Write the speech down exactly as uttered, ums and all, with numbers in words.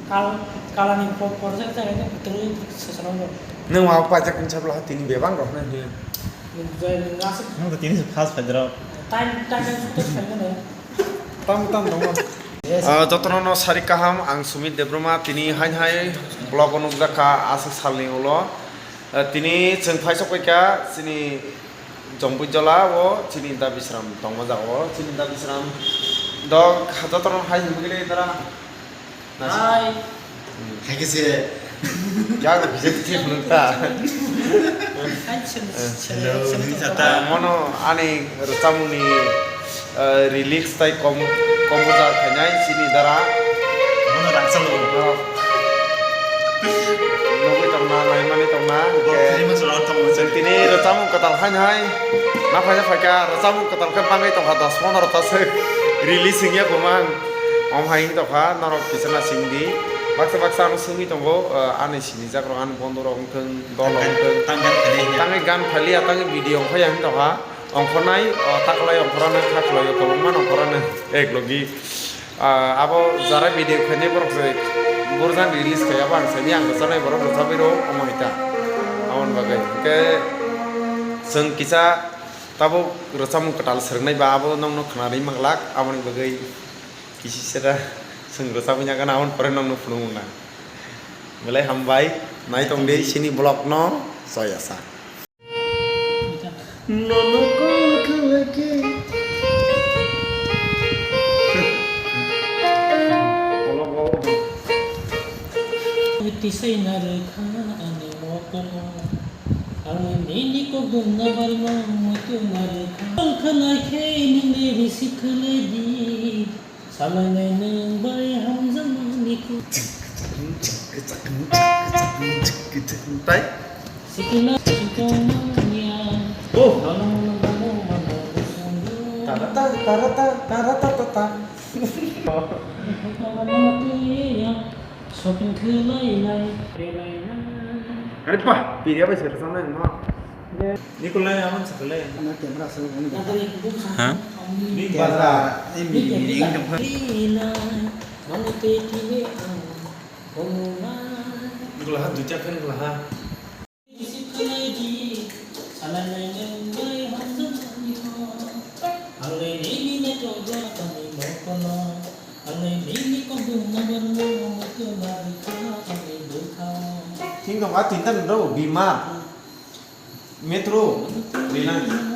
Kal-, kalani po-, porjak jagani bwtwi swswrwngo. Nwng ma paijak kung sabla tini bebak rok nang hwnwi. Nwng jai nwng aswk. Nwng to tini se first phaijak rok. Time, time, time sudah sekali mana? Tam, tam, tam. Ah, jotono no sari kaham, ang Sumit Debbarma, tini hain hai vlog o nukjak kha aswk salni ulo. Ah, tini chwng phai sok kha chini Jompuijola o chini da Bisram tongma jaga o, chini da Bisram dok jotono hai himgile dara. Hai. Hai khe se. Yago bijak tip nung ta. Hai, chum, chum, Hello, chum, hini chum. Jata. Mono ani rwchapmungni, eh, lyrics tai kom-, composer khainai chini dara. Mono rangchalo. Oh. Nugui tongna, naimani tongna, Bo hwnkhe khini masa rok tongma chwng se. Tini rwchapmung kwtal hain hai. Naphai naphai kha rwchapmung kwtal khe bangwi tongkha dos pondro ta se release wngya kwmang. Om hai wng tongkha, norok kisa na singdi. Baksa baksa ano swngwi tongo, ah, ani sinijak rok, ani bondhu rok wngthung, dol rok wngthung. Tang gan phali ya. Tangwi gan phali ya, tangwi video wngkha ya wng tongkha. Ongkhornai, oh, taklai ongkhornai, taklai o kwbangma ongkhornai. Ek logi. Ah, abo jara video khainai borok se burjan release khai abo ang sani ang rwchapnai borok rwchapwi rw omo hai ta. Aboni bagwi. Hwnkhe chwng kisa tabuk rwchapmung kwtal swrwngnai ba abo nokno khwnarwi manglak aboni bagwi. Kisi sera chwng rwchapwi nangkha na, aboni pore nokno phunukmung na. Belai hambai, nai tongdi chini vlog no, joy asa. Nono call khlai khe. Tisai narwkha ani mokono. Ang nini kokdung nabarno muitu narwkha. Call khlai khe nini receive khlai di. Salainai nwng bai hamjakmani kok. Tai? Sikila sikong manya. Oh. Nono nono mano sunggu. Tarata, tarata, tarata, tata. Shopping khwlainai, khwlainai. Are pa, piriya bai sir sana no. Nikolai aman sakle. Ana camera asal ani. Ha? Ni camera, baza. Ini, ini, ini, ini. Nikola ha duita khen nikola ha. Thing dong ha tinta nang do bima. Metro, Reliance.